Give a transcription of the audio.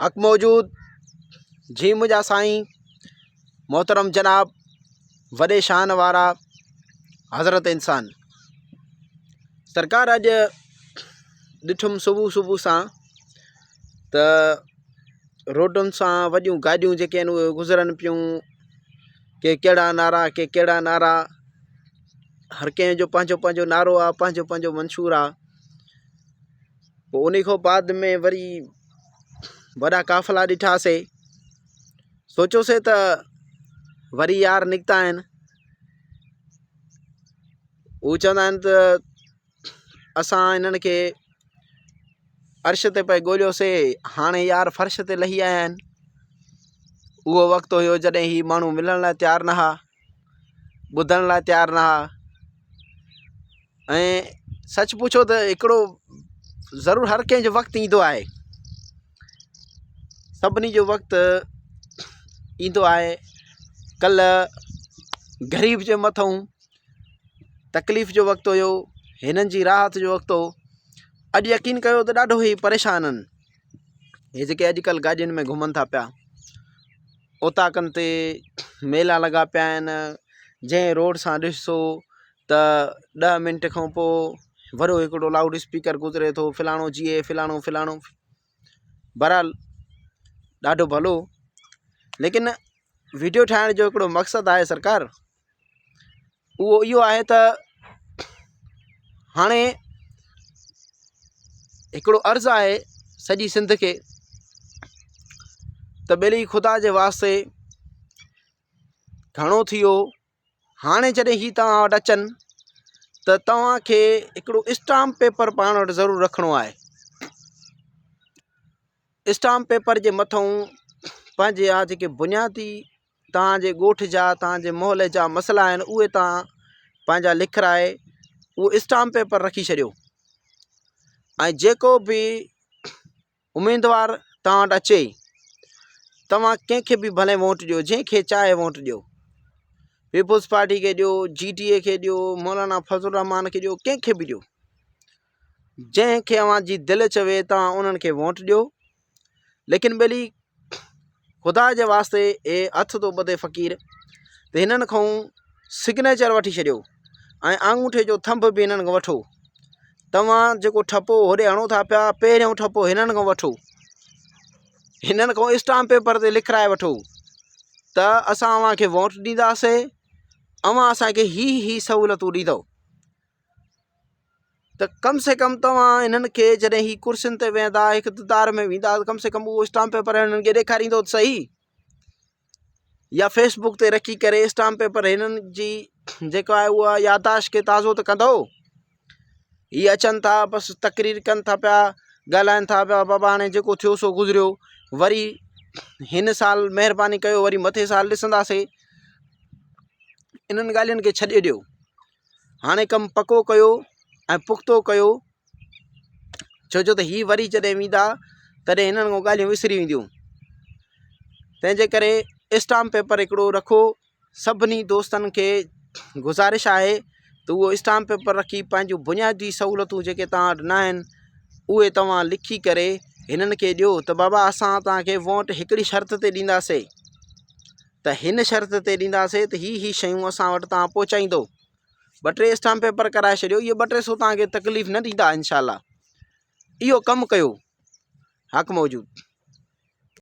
حق موجود جي منهنجا سائين محترم جناب وڏي شان وارا حضرت انسان سرڪار اڄ ڏٺم صبح صبح سان ته روڊن سان وڏيون گاڏيون جيڪي آهن اهي گذرن پيون ڪي ڪهڙا نعرا ڪي ڪهڙا نعرا هر ڪنهن جو پنهنجو پنهنجو نعرو آهي پنهنجو پنهنجو منشور آهي پوء انهي کان بعد ۾ وري وڏا قافلا ڏٺاسي سوچيوسي ته وري يار نڪتا آهن هو چوندا آهن ته اسان انهن کي عرش تي پئي ڳوليوسي هاڻي يار فرش تي لهي آيا آهن اهو وقت هيو جڏهن هي ماڻهو ملڻ لاء تيار نه هئا ٻڌڻ لاء تيار نه هئا ۽ سچ پڇو ته هڪڙو ضرور هر ڪنهن جو وقت ايندو آهي سڀني جو وقت ايندو آهي ڪلهه غريب جي مٿئون تڪليف جو وقت هيو هنن جي راحت جو وقت هو اڄ يقين ڪيو ته ڏاڍو هي پريشان آهن هي جيڪي اڄڪلهه گاڏين ۾ گهمن ٿا پيا اوطاقن تي ميلا لڳا پيا آهن جنهن روڊ سان ڏسو ته ڏهه منٽ کان پوءِ وڏو هڪڙو لائوڊ اسپيڪر گذري ٿو فلاڻو جيئي فلاڻو فلاڻو بهرحال ڏاڍو ڀلو ليڪن ويڊيو ٺاهڻ جو هڪڙو مقصد آهي سرڪار اهو اهو آهي ته هاڻي هڪڙو عرض آهي سڄي سنڌ کي ته ٻيلي خدا جي واسطي گهڻو ٿي ويو هاڻي جڏهن هي توهان وٽ اچن ته توهان کي هڪڙو اسٽامپ پيپر پاڻ وٽ ضرور رکڻو آهي اسٽامپ پيپر جي مٿئون پنهنجي آ جيڪي بنيادي توهان جي ڳوٺ جا توهان جي محلي جا مسئلا آهن اهي توهان پنهنجا لکرائي اهو اسٽامپ پيپر رکي ڇڏيو ۽ جيڪو به اميدوار توهان وٽ اچي توهان ڪنهن کي به ڀلي ووٽ ڏيو جنهن کي چاهي ووٽ ڏيو پيپلز پارٽي کي ڏيو جي ڊي اي کي ڏيو مولانا فضل الرحمان کي ڏيو ڪنهن کي به ڏيو جنهن کي اوهان جي دل چوي توهان انهن کي ووٽ ڏيو ليڪن ٻيلي خدا جي واسطي اي هٿ ٿو ٻڌي فقير ته هنن کان سگنيچر وٺي ڇڏيو ۽ آڱوٺي جو ٿنڀ به هنن کان وٺو توهان جيڪو ٺپو هوڏي هڻو ٿا پيا پهريون ٺپو هنن کان وٺو هنن کان اسٽامپ پيپر تي لکرائي وٺو ته اسان اوهان کي ووٽ ڏينداسي اوهان اسانکي هي هي سهولتون ڏيندو ته ڪم سي ڪم توهان انهن کي جڏهن هي ڪرسين تي ويهندا اقتدار ۾ ويندا ته ڪم سي ڪم اهو اسٽامپ پيپر هنن کي ڏيکاريندو ته سهي يا فيس بڪ تي رکي ڪري اسٽامپ پيپر هنن جي جيڪا آهي اها ياداشت کي تازو ته ڪندو هي اچن ٿا بس تقرير ڪن ٿا پيا ڳالهائن ٿا پيا بابا هاڻي جيڪو ٿيو سو گذريو وري هن سال مهرباني ڪيو وري مٿي سال ڏسنداسي انهن ڳالهين کي ڇڏي ڏيو هاڻي ڪم پڪو ڪيو ۽ پختو ڪيو ڇو جو ته هي وري جڏهن ويندا تڏهن هنن کان ڳالهيون وسري وينديون تنهنجي ڪري اسٽامپ پيپر هڪڙو رکو سڀني دوستن کي گذارش آهي ته اهو اسٽامپ پيپر رکي پنهنجون بنيادي سهولتون جيڪي توهان وٽ نه آهن اهي توهان لکي ڪري هنن کي ڏيو ته بابا اسان توهان کي ووٽ هڪڙي شرط تي ڏينداسين ته هن شرط تي ڏينداسين ته هي هي شيون اسان وٽ توهان پهچائيندو ٻه ٽي اسٽامپ پيپر ڪرائي ڇڏيو اهي ٻه ٽي سو توهان کي تڪليف نه ڏيندا انشاء الله اهو ڪم ڪيو حق موجود.